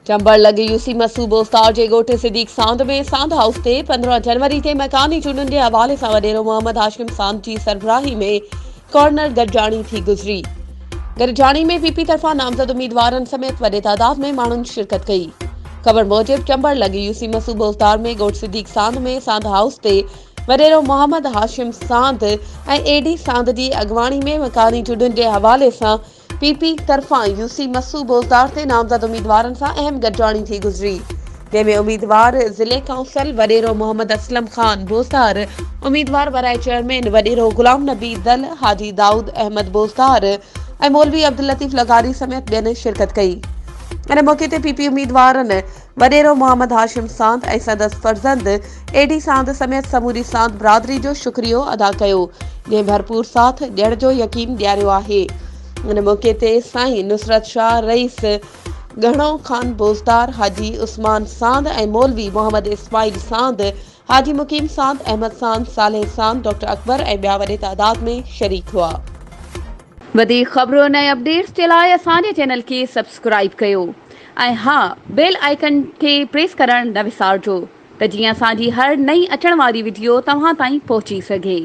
چمبڙ لڳ يوسي مسو بوستار جي ڳوٺ صديق ساند ۾ ساند هائوس تي 15 جنوري تي مڪاني چونڊن جي حوالي سان وڏيرو محمد هاشم ساند جي سربراهي ۾ ڪارنر گڏجاڻي ٿي گذري. گڏجاڻي ۾ پي پي طرفان نامزد اميدوارن سميت وڏي تعداد ۾ ماڻهن شرڪت ڪئي. خبر موجب چمبڙ لڳ يوسي مسو بوستار ۾ ڳوٺ صديق ساند ۾ ساند هائوس تي وڏيرو محمد هاشم ساند ۽ اي ڊي ساند جي اڳواڻي ۾ مڪاني چونڊن جي حوالي سان پي پي طرفان يو سي مسو بوزدار تي نامزد اميدوارن سان اهم گڏجاڻي ٿي گذري، جنهن ۾ اميدوار ضلعي ڪائونسل وڏيرو محمد اسلم خان بوزدار، اميدوار برائي چيئرمين وڏيرو غلام نبي دل، حاجي دائود احمد بوزدار ۽ مولوي عبداللطيف لغاري سميت ٻين شرڪت ڪئي. ان موقعي تي پي پي اميدوارن وڏيرو محمد هاشم ساند ۽ سندس فرزند اي ڊي ساند سميت سموري ساند برادري جو شڪريو ادا ڪيو جنهن ڀرپور ساٿ ڏيڻ جو يقين ڏياريو آهي. ان موقعي تي سائين نصرت شاهه، رئيس ڳهڻو خان بوزدار، حاجي عثمان ساند ۽ مولوي محمد اسماعيل ساند، حاجي مقيم ساند، احمد ساند، صالح ساند، ڊاڪٽر اڪبر ۽ ٻيا وڏي تعداد ۾ شريڪ هئا. وڌيڪ خبرن ۽ اپڊيٽس جي لاء اسان جي چينل کي سبسڪرائيب ڪيو ۽ ها بيل آئيڪن کي پريس ڪرڻ نه وسارجو ته جيئن اسان جي هر نئين اچڻ واري وڊيو توهان تائين پهچي سگهي.